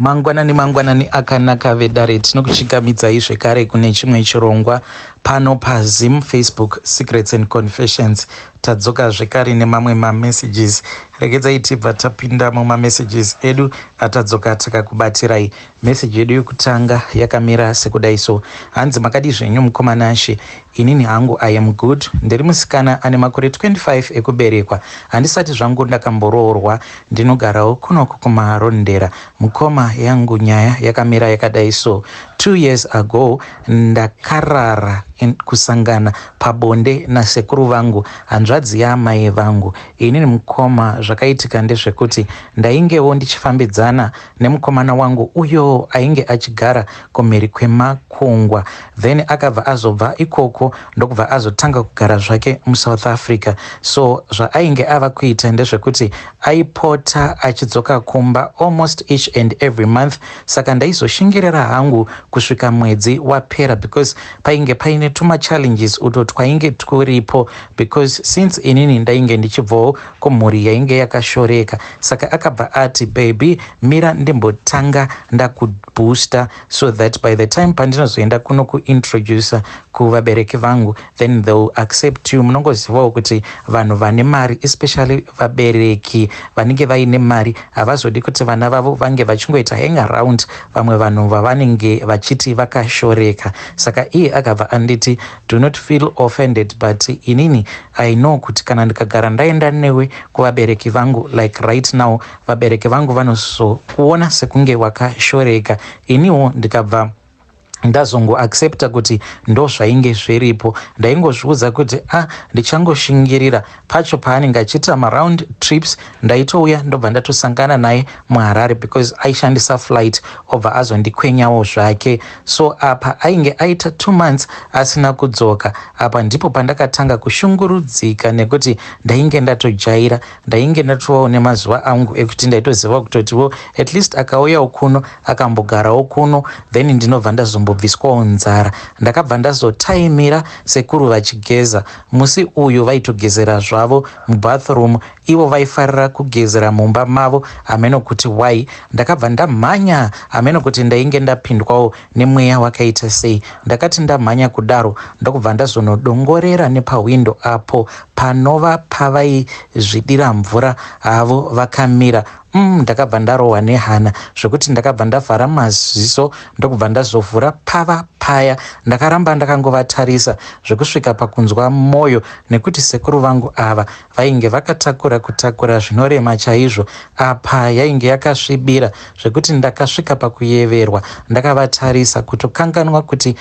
Mangwanani mangwanani akanaka vedare, tinokuchingamidzai zvekare kune chimwe chirongwa pano paZim Facebook Secrets and Confessions. Tadzoka zvekare nemamwe mamessages. Regedzai tibva tapinda mumamessages edu atadzoka takakubatirai. Message yedu yekutanga yakamira sekudai so. Hanzi, "Makadi zvenyu mukoma Nashe? Inini hangu I am good. Ndiri musikana ane makore 25 ekuberekwa. Handisati zvangu ndakamboroorwa. Ndinogarawo kunoku kuMarondera. Mukoma, yangu nyaya yakamira yakadai so. 2 years ago ndakarara kusangana pabonde nasekuru vangu, hanzvadzi yaamai vangu. Inini mukoma, zvakaitika ndezvekuti ndaingewo ndichifambidzana nemukomana wangu uyo ainge achigara kumhiri kwemakungwa. Then akabva azobva ikoko ndokubva azotanga kugara zvake muSouth Africa. So zvaainge ava kuita ndezvekuti aipota achidzoka kumba almost each and every month. Saka ndaizoshingirira hangu kusvika mwedzi wapera because painge paine tumachallenges uto twainge turipo, because since inini ndainge ndichibvawo kumhuri yainge yakashoreka. Saka akabva ati, 'Baby, mira ndimbotanga ndakubooster so that by the time pandinozoenda kuno kuintroducer kuvabereki vangu, then they'll accept you.' Munongozivawo kuti vanhu vane mari, especially vabereki vanenge vaine mari, havazodi kuti vana vavo vange vachingoita hang around vamwe vanhu vavanenge vachiti vakashoreka. Saka iye akabva anditi, 'Do not feel offended, but inini I know kuti kana ndikagara ndaenda newe kuvabereki vangu like right now, vabereki vangu vanozokuona sekunge wakashoreka.' Iniwo ndikabva ndazongoaccepta kuti ndo zvainge zviripo. Ndaingozviudza kuti a ah, ndichangoshingirira. Pacho paanenge achiita maround trips, ndaitouya ndobva ndatosangana naye muHarare because aishandisa flight, obva azondikwenyawo zvake. So apa ainge aita 2 months asina kudzoka. Apa ndipo pandakatanga kushungurudzika nekuti ndainge ndatojaira, ndainge ndatovawo nemazuva angu ekuti ndaitoziva kutotiwo at least akauyawo kuno, akambogarawo kuno, then ndinobva ndazombobviswawo nzara. Ndakabva ndazotaimira sekuru vachigeza. Musi uyu vaitogezera zvavo mubathroom. Ivo vaifarira kugezera mumba mavo, hameno kuti why. Ndakabva ndamhanya, hameno kuti ndainge ndapindwawo nemweya wakaita sei. Ndakati ndamhanya kudaro, ndokubva ndazonodongorera nepahwindo apo panova pavaizvidira mvura havo vakamira. Ndakabva ndarohwa nehana zvekuti ndakabva ndavhara maziso, ndokubva ndazovhura pava paya. Ndakaramba ndakangovatarisa zvekusvika pakunzwa mwoyo, nekuti sekuru vangu ava vainge vakatakura kutakura zvinorema chaizvo. Apa yainge yakasvibira zvekuti ndakasvika pakuyeverwa ndakavatarisa, kutokanganwa kuti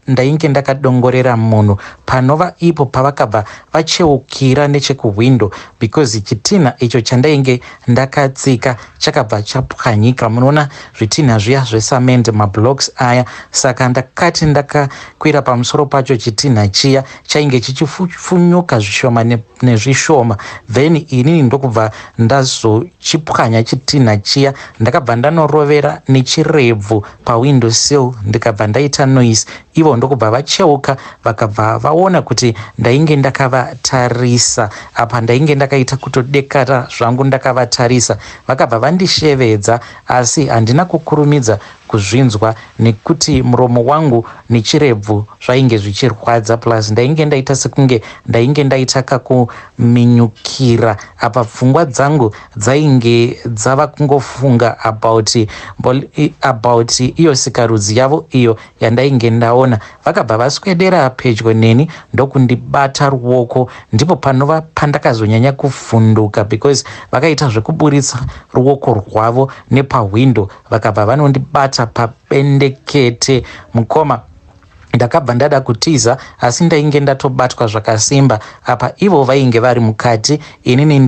ndainge ndakadongorera munhu. Panova ipo pavakabva vacheukira nechekuhwindo, because chitinha icho chandainge ndakatsika chakabva chapwanyika. Munoona zvitinha zviya zvesamende, mablocks aya. Saka ndakati ndakakwira pamusoro pacho, chitinha chiya chainge chichifunyuka zvishoma nezvishoma. Then inini ndokubva ndazochipwanya chitinha chiya. Ndakabva ndanorovera nechirebvu pawindow sill, ndikabva ndaita noise. Ivo ndokubva vacheuka, vakabva vaona kuti ndainge ndakavatarisa. Apa ndainge ndakaita kutodekara zvangu ndakavatarisa. Vakabva vandishevedza, asi handina kukurumidza kuzvinzwa nekuti muromo wangu nechirebvu zvainge zvichirwadza, plus ndainge ndaita sekunge ndainge ndaita kakuminyukira. Apa pfungwa dzangu dzainge dzava kungofunga about iyo sikarudzi yavo iyo yandainge ndaona. Vakabva vaswedera pedyo neni ndokundibata ruoko. Ndipo panova pandakazonyanya kuvhunduka, because vakaita zvekuburitsa ruoko rwavo nepahwindo, vakabva vanondibata pabendekete. Mukoma, ndakabva ndada kutiza, asi ndainge ndatobatwa zvakasimba. Apa ivo vainge vari mukati, inini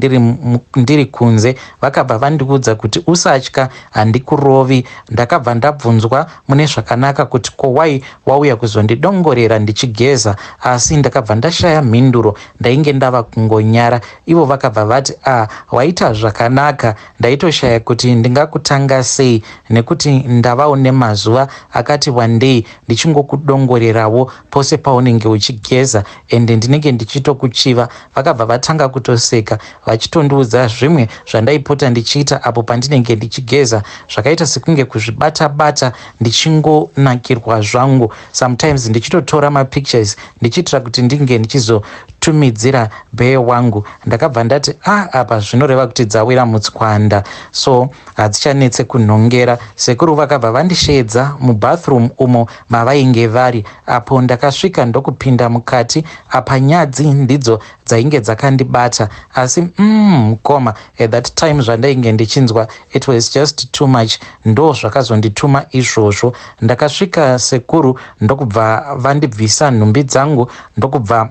ndiri kunze. Vakabva vandiudza kuti, 'Usatya, handikurovi.' Ndakabva ndabvunzwa mune zvakanaka kuti, 'Ko wai wauya kuzondidongorera ndichigeza?' Asi ndakabva ndashaya mhinduro, ndainge ndava kungonyara. Ivo vakabva vati, 'A ah, waita zvakanaka. Ndaitoshaya kuti ndingakutanga sei nekuti ndavawo nemazuva akati wandei ndichingokudongorera. ndichitokukomborerawo pose paunenge uchigeza ende ndinenge ndichitokuchiva. Vakabva vatanga kutoseka vachitondiudza zvimwe zvandaipota ndichiita apo pandinenge ndichigeza zvakaita sekunge kuzvibata bata ndichingonakirwa zvangu, sometimes ndichitotora mapictures ndichiitira kuti ndinge ndichizotumidzira bhee wangu. Ndakabva ndati, "A ah, apa zvinoreva kuti dzawira mutswanda, so hadzichanetse kunhongera." Sekuru vakabva vandisheedza mubathroom umo mavainge vari. Apo ndakasvika ndokupinda mukati, apa nyadzi ndidzo dzainge dzakandibata, asi mukoma, at that time zvandainge ndichinzwa, it was just too much. Ndo zvakazondituma izvozvo. Ndakasvika, sekuru ndokubva vandibvisa nhumbi dzangu, ndokubva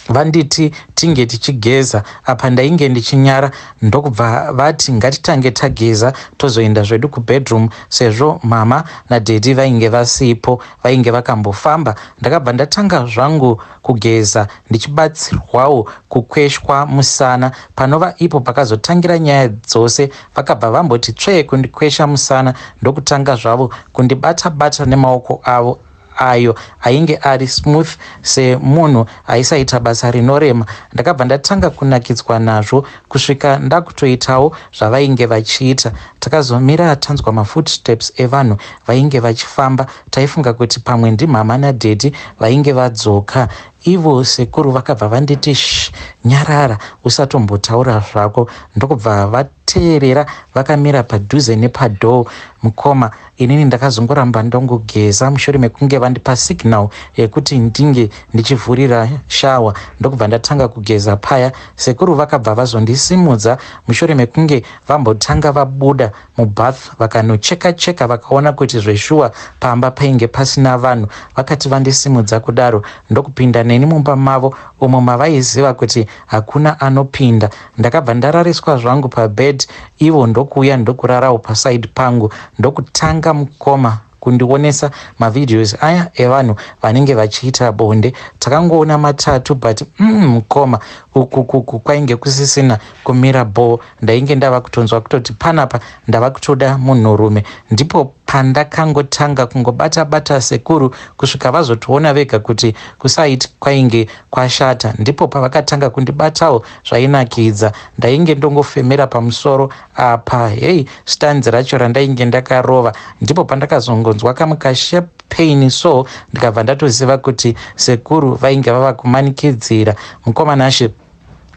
vanditi tinge tichigeza. Apa ndainge ndichinyara, ndokubva vati ngatitange tageza, tozoenda zvedu kubedroom, sezvo mama nadaddy vainge vasipo, vainge vakambofamba. Ndakabva ndatanga zvangu kugeza ndichibatsirwawo kukweshwa musana, panova ipo pakazotangira nyaya dzose. Vakabva vamboti tsvee kundikwesha musana, ndokutanga zvavo kundibata-bata nemaoko avo ayo ainge ari smooth semunhu aisaita basa rinorema. Ndakabva ndatanga kunakidzwa nazvo kusvika ndakutoitawo zvavainge vachiita. Takazomira tanzwa mafootsteps evanhu vainge vachifamba. Taifunga kuti pamwe ndimama nadaddy vainge vadzoka. Ivo sekuru vakabva vanditi, "Sh, nyarara, usatombotaura zvako." Ndokubva vateerera vakamira padhuze nepadoor. Mukoma, inini ndakazongoramba ndongogeza mushure mekunge vandipa signal yekuti ndinge ndichivhurira shower, ndokubva ndatanga kugeza paya. Sekuru vakabva vazondisimudza mushure mekunge vambotanga vabuda mubath, vakanocheka cheka, vakaona kuti zveshuwa pamba painge pasina vanhu. Vakati vandisimudza kudaro, ndokupinda neni mumba mavo umo mavaiziva kuti hakuna anopinda. Ndakabva ndarariswa zvangu pabed, ivo ndokuuya ndokurarawo paside pangu, ndokutanga, mukoma, kundionesa mavideos aya evanhu vanenge vachiita bonde. Takangoona matatu, but mukoma, uku kuku kwainge kusisina kumira bho. Ndainge ndava kutonzwa kutoti panapa ndava kutoda munhurume. Ndipo pandakangotanga kungobata-bata sekuru kusvika vazotoona vega kuti kusite kwainge kwashata. Ndipo pavakatanga kundibatawo zvainakidza. Ndainge ndongofemera pamusoro apa, hei, stanzi racho randainge ndakarova. Ndipo pandakazongonzwa kamwe kasharp pain, so ndikabva ndatoziva kuti sekuru vainge vava kumanikidzira. Mukoma Nashe,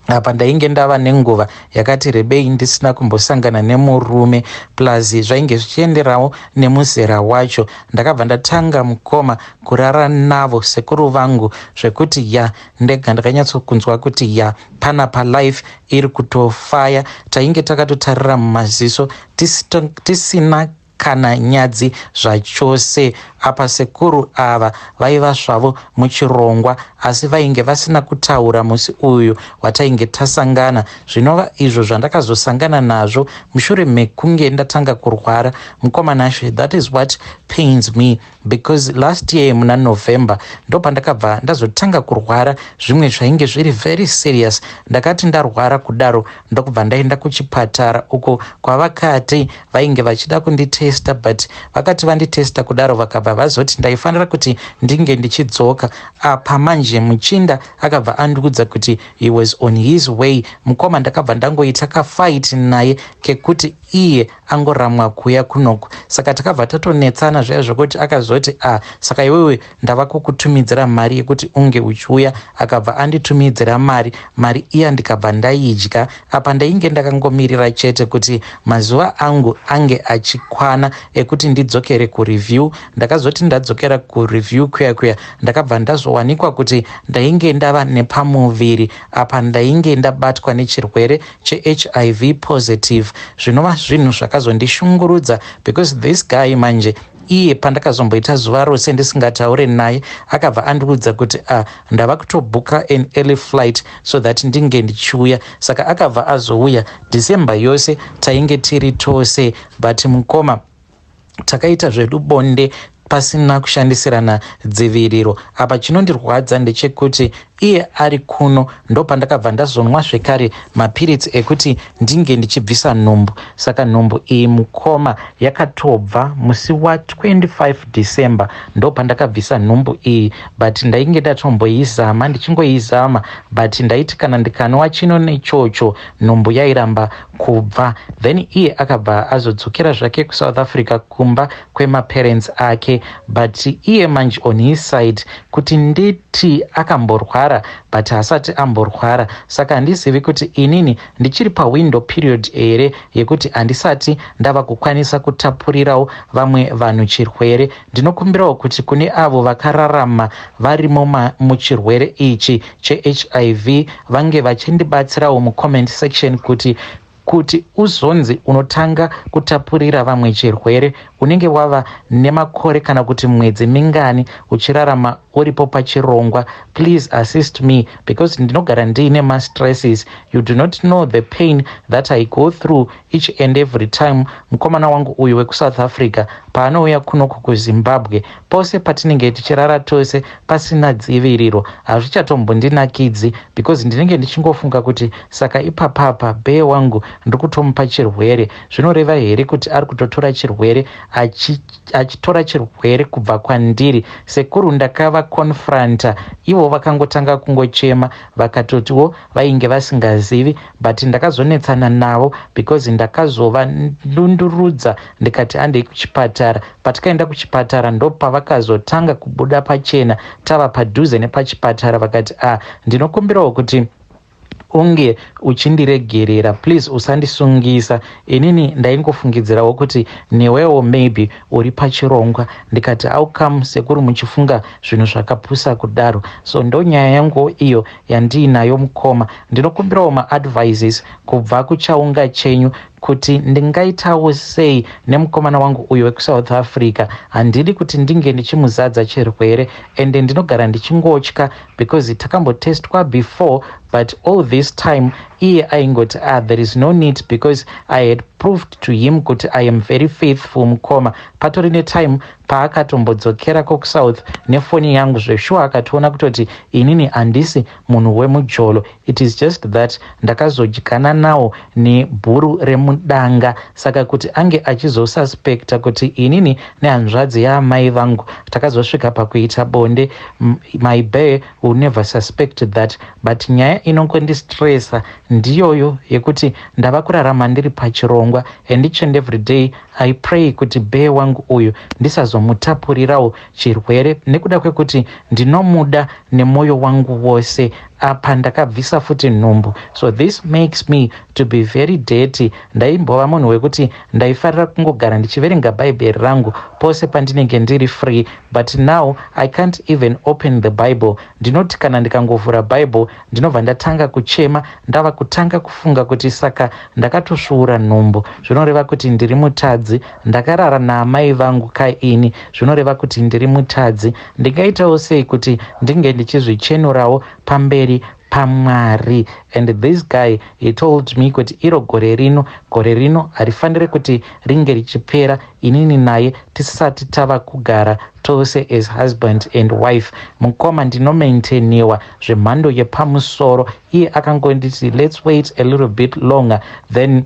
apa ndainge ndava nenguva yakati rebei ndisina kumbosangana nemurume, plus zvainge zvichienderawo nemuzera wacho. Ndakabva ndatanga, mukoma, kurara navo sekuru vangu zvekuti ya, ndega ndakanyatsokunzwa kuti ya, panapa life iri kutofaya. Tainge takatotarira mumaziso, tisina kana nyadzi zvachose. Apa sekuru ava vaiva zvavo muchirongwa, asi vainge vasina kutaura musi uyu watainge tasangana, zvinova izvo zvandakazosangana nazvo mushure mekunge ndatanga kurwara. Mukoma Nashe, that is what pains me, because last year muna November ndopandakabva ndazotanga kurwara zvimwe zvainge zviri very serious. Ndakati ndarwara kudaro, ndokubva ndaenda kuchipatara uko kwavakati vainge vachida kunditesta, but vakati vanditesta kudaro, vakabva vazoti ndaifanira kuti ndinge ndichidzoka. Apa manje muchinda akabva andiudza kuti he was on his way. Mukoma, ndakabva ndangoita kafight naye kekuti iye angoramwa kuuya kunoku, saka takabva tatonetsana zviya zvokuti akazoti, "A ah, saka iwewe ndava kukutumidzira mari yekuti unge uchiuya." Akabva anditumidzira mari. Mari iya ndikabva ndaidya. Apa ndainge ndakangomirira chete kuti mazuva angu ange achikwana ekuti ndidzokere kureview. Ndakazoti ndadzokera kureview kuya kuya, ndakabva ndazowanikwa kuti ndainge ndava nepamuviri. Apa ndainge ndabatwa nechirwere cheHIV positive, zvinova zvinhu zvakazondishungurudza, because this guy manje, iye pandakazomboita zuva rose ndisingataure naye, akabva andiudza kuti, "A ah, ndava kutobhuka an early flight so that ndinge ndichiuya." Saka akabva azouya December yose, tainge tiri tose, but mukoma, takaita zvedu bonde pasina kushandisirana dziviriro. Apa chinondirwadza ndechekuti Iye ari kuno, ndopandakabva ndazonwa zvekare mapiritsi ekuti ndinge ndichibvisa nhumbu. Saka nhumbu iyi, mukoma, yakatobva musi wa25 December, ndopandakabvisa nhumbu iyi. But ndainge ndatomboizama, ndichingoizama, but ndaiti kana ndikanwa chino nechocho, nhumbu yairamba kubva. Then iye akabva azodzokera zvake kuSouth Africa, kumba kwemaparents ake. But iye manje on his side, kuti nditi akamborwara, but haasati amborwara. Saka handizivi kuti inini ndichiri pawindow period here yekuti handisati ndava kukwanisa kutapurirawo vamwe vanhu chirwere. Ndinokumbirawo kuti kune avo vakararama varimo muchirwere ichi cheHIV vange vachindibatsirawo mucomment section kuti uzonzi unotanga kutapurira vamwe chirwere, unenge wava nemakore kana kuti mwedzi mingani uchirarama uripo pachirongwa? Please assist me, because ndinogara ndiine mastresses. You do not know the pain that I go through each and every time mukomana wangu uyu wekuSouth Africa paanouya kunoku kuZimbabwe. Pose patinenge tichirara tose pasina dziviriro, hazvichatombondinakidzi, because ndinenge ndichingofunga kuti saka ipapapa bae wangu ndiri kutomupa chirwere. Zvinoreva here kuti ari kutotora chirwere, achitora chirwere kubva kwandiri? Sekuru, ndakavaconfronta, ivo vakangotanga kungochema, vakatotiwo vainge vasingazivi. But ndakazonetsana navo because ndakazovandundurudza, ndikati handei kuchipatara. Patikaenda kuchipatara, ndopavakazotanga kubuda pachena. Tava padhuze nepachipatara, vakati, "A ah, ndinokumbirawo kuti unge uchindiregerera. Please usandisungisa. Inini ndaingofungidzirawo kuti newewo maybe uri pachirongwa." Ndikati, "How come, sekuru, muchifunga zvinhu zvakapusa kudaro?" So ndo nyaya yangu iyo yandiinayo, mukoma. Ndinokumbirawo maadvices kubva kuchaunga chenyu kuti ndingaitawo sei nemukomana wangu uyu wekuSouth Africa. Handidi kuti ndinge ndichimuzadza chirwere, ende ndinogara ndichingotya because takambotestwa before, but all this time iye aingoti, "Ah, there is no need," because I had proved to him kuti I am very faithful. Mukoma, patori netime paakatombodzokerako kuSouth nefoni yangu zveshuwa, akatoona kutoti inini handisi munhu wemujolo. It is just that ndakazodyana nawo nebhuru remudanga. Saka kuti ange achizosuspecta kuti inini nehanzvadzi yaamai vangu takazosvika pakuita bonde, my bae will never suspect that. But nyaya inongondistressa ndiyoyo yekuti ndava kurarama ndiri pachirongwa, and each and every day I pray kuti bae wangu uyu ndisazomutapurirawo chirwere, nekuda kwekuti ndinomuda nemwoyo wangu wose. Apa ndakabvisa futi nhumbu, so this makes me to be very dirty. Ndaimbova munhu wekuti ndaifarira kungogara ndichiverenga Bhaibheri rangu pose pandinenge ndiri free, but now I can't even open the Bible. Ndinoti kana ndikangovhura Bible, ndinobva ndatanga kuchema. Ndava kutanga kufunga kuti saka ndakatosvuura nhumbu, zvinoreva kuti ndiri mutadzi. Ndakarara naamai vangu kaini, zvinoreva kuti ndiri mutadzi. Ndingaitawo sei kuti ndinge ndichizvichenurawo pamberi paMwari? And this guy, he told me kuti iro gore rino, gore rino harifaniri kuti ringe richipera inini naye tisati tava kugara tose as husband and wife. Mukoma, ndinomaintainiwa zvemhando yepamusoro. Iye akangonditi, "Let's wait a little bit longer, then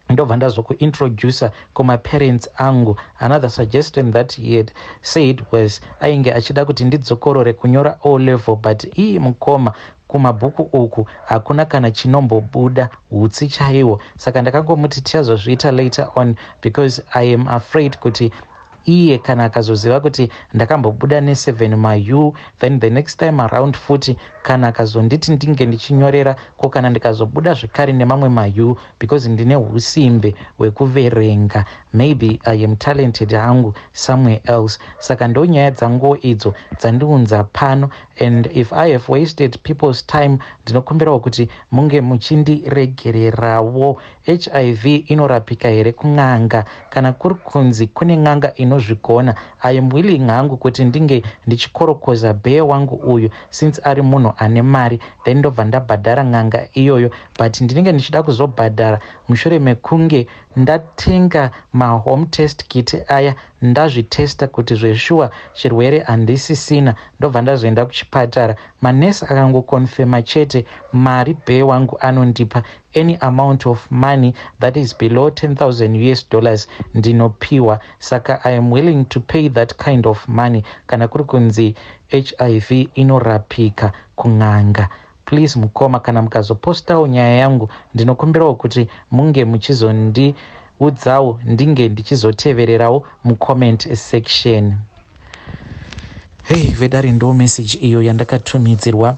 ndobva ndazokuintroduca kumaparents angu." Another suggestion that he had said was ainge achida kuti ndidzokorore kunyora O level, but iye mukoma, kumabhuku uku hakuna kana chinombobuda, hutsi chaiwo. Saka ndakangomuti tichazozviita later on, because I am afraid kuti iye kana akazoziva kuti ndakambobuda ne7 maU, then the next time around futi kana akazonditi ndinge ndichinyorera ko, kana ndikazobuda zvekare nemamwe maU, because ndine usimbe hwekuverenga, maybe I am talented hangu somewhere else. Saka ndo nyaya dzangu idzo dzandiunza pano, and if I have wasted people's time, ndinokumbirawo kuti munge muchindiregererawo. HIV inorapika here kun'anga? Kana kuri kunzi kune n'anga inozvigona, I am willing hangu kuti ndinge ndichikorokoza bae wangu uyu, since ari munhu ane mari, then ndobva ndabhadhara n'anga iyoyo. But ndinenge ndichida kuzobhadhara mushure mekunge ndatenga. Mahome test kit aya, ndazvitesta kuti zveshuwa chirwere handisisina, ndobva ndazoenda kuchipatara. Manesi akangokonfema chete, mari bae wangu anondipa. Any amount of money that is below US$10,000 ndinopiwa. Saka I am willing to pay that kind of money kana kuri kunzi HIV inorapika kun'anga. Please mukoma, kana mukazopostawo nyaya yangu, ndinokumbirawo kuti munge muchizondiudzawo, ndinge ndichizotevererawo mucomment section. Hei vedare, ndo message iyo yandakatumidzirwa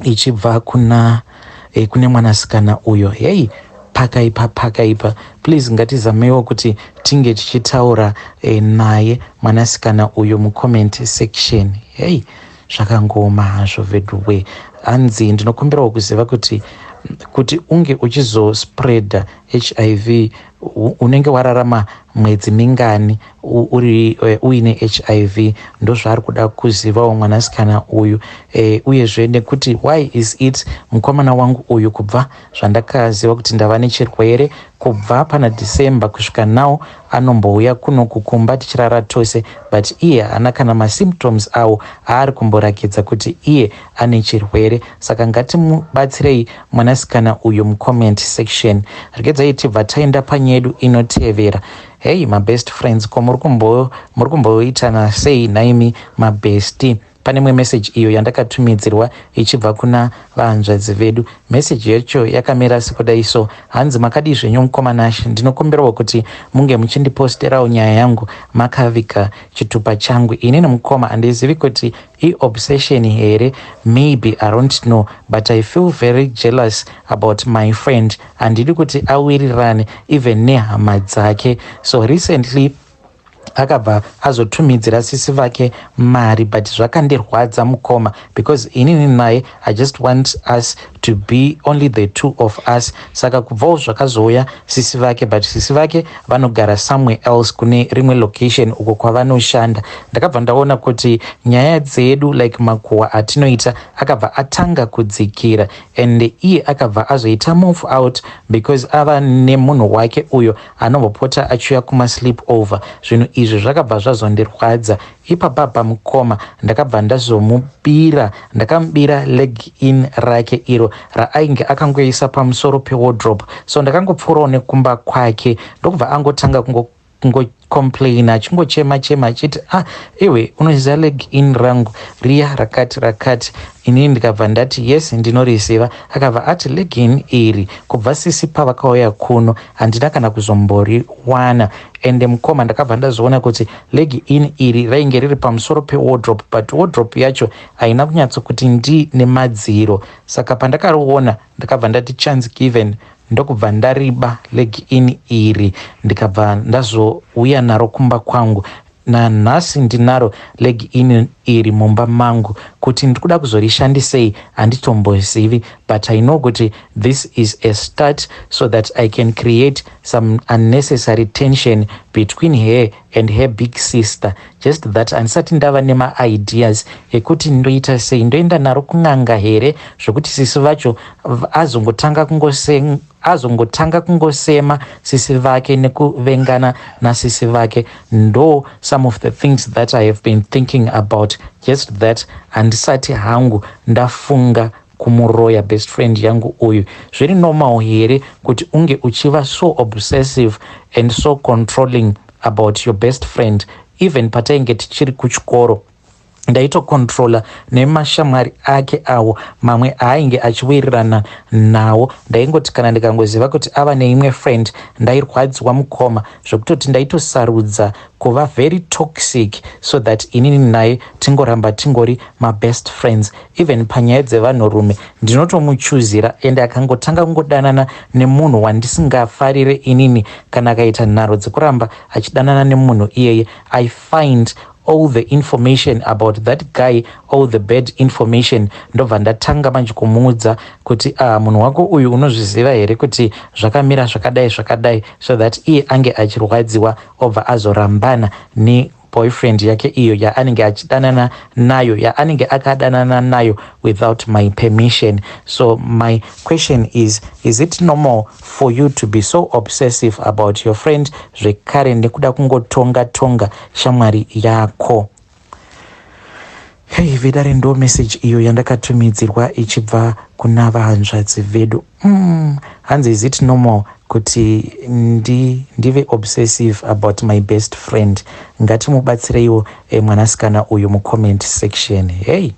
ichibva kune mwanasikana uyo. Hei, pakaipa, pakaipa. Please ngatizameiwo kuti tinge tichitaura naye mwanasikana uyo mucomment section. Hei, zvakangoma hazvo veduwe. Hanzi ndinokumbirawo kuziva kuti unge uchizospreada HIV, unenge wararama mwedzi mingani uri uine HIV? Ndozvaari kuda kuzivawo mwanasikana uyu. Uyezve nekuti why is it mukomana wangu uyu, kubva zvandakaziva kuti ndava nechirwere kubva pana December kusvika now, anombouya kuno kukumba tichirara tose, but iye haana kana masymptoms awo aari kumborakidza kuti iye ane chirwere? Saka ngatimubatsirei mwanasikana uyu mucomment section. Regedzai tibva taenda panyedu inotevera. Hei mabest friends, ko muri kumboitana sei naimi mabesti? Pane imwe meseji iyo yandakatumidzirwa ichibva kuna vahanzvadzi vedu. Meseji yacho yakamira sekudai so. Hanzi, "Makadii zvenyu mukoma Nashe? Ndinokumbirawo kuti munge muchindiposterawo nyaya yangu makavika chitupa changu. Inini mukoma, handizivi kuti iobsession here, maybe, I don't know, but I feel very jealous about my friend. Handidi kuti awirirane even nehama dzake. So recently akabva azotumidzira sisi vake mari, but zvakandirwadza mukoma, because inini naye, I just want us to be only the two of us. Saka kubvawo zvakazouya sisi vake, but sisi vake vanogara somewhere else, kune rimwe location uko kwavanoshanda, ndakabva ndaona kuti nyaya dzedu, like makuhwa atinoita, akabva atanga kudzikira, and iye akabva azoita move out because ava nemunhu wake uyo anombopota achiuya kumasleep over. Zvinhu izvi zvakabva zvazondirwadza ipapapa mukoma. Ndakabva ndazomubira, ndakamubira leg in rake iro raainge akangoisa pamusoro pewardrobe. So ndakangopfuurawo nekumba kwake, ndokubva angotanga kungocomplaina, achingochema chema achiti, 'Ah iwe, unoziva leg in rangu riya rakati rakati?' Inini ndikabva ndati, 'Yes, ndinoriziva.' Akabva ati, 'Leg in iri, kubva sisi pavakauya kuno, handina kana kuzomboriwana.' Ende mukoma, ndakabva ndazoona kuti leg in iri rainge riri pamusoro pewardrobe, but wardrobe yacho haina kunyatsokuti ndi nemadziro. Saka pandakariona, ndakabva ndati chance given, ndokubva ndariba leg in iri, ndikabva ndazouya naro kumba kwangu. Nanhasi ndinaro leg in iri mumba mangu. Kuti ndiri kuda kuzorishandisei handitombozivi, but I know kuti this is a start so that I can create some unnecessary tension between her and her big sister. Just that handisati ndava nemaideas ekuti ndoita sei. Ndoenda naro kun'anga here, zvokuti sisi vacho azongotanga kungosema sisi vake nekuvengana nasisi vake? Ndo some of the things that I have been thinking about. Just that handisati hangu ndafunga kumuroya best friend yangu uyu. Zviri normal here kuti unge uchiva so obsessive and so controlling about your best friend? Even patainge tichiri kuchikoro, ndaitocontrola nemashamwari ake awo mamwe aainge achiwirirana nawo. Ndaingoti kana ndikangoziva kuti ava neimwe friend, ndairwadziwa mukoma, zvekutoti ndaitosarudza kuva very toxic so that inini naye tingoramba tingori mabest friends. Even panyaya dzevanhurume ndinotomuchuzira, ende akangotanga kungodanana nemunhu wandisingafarire inini, kana akaita nharo dzekuramba achidanana nemunhu iyeye, I find all the information about that guy, all the bad information, ndobva ndatanga manje kumuudza kuti, 'Ah, munhu wako uyu, unozviziva here kuti zvakamira zvakadai zvakadai?' so that iye ange achirwadziwa, obva azorambana ne Boyfriend yake iyo yaanenge achidanana nayo, yaanenge akadanana nayo without my permission. So my question is it normal for you to be so obsessive about your friend, zvekare nekuda kungotonga tonga shamwari yako? Hei vedare, ndo message iyo yandakatumidzirwa ichibva kuna vahanzvadzi vedu. Hanzi is it normal kuti ndive obsessive about my best friend? Ngatimubatsireiwo mwanasikana uyu mucomment section. Hey.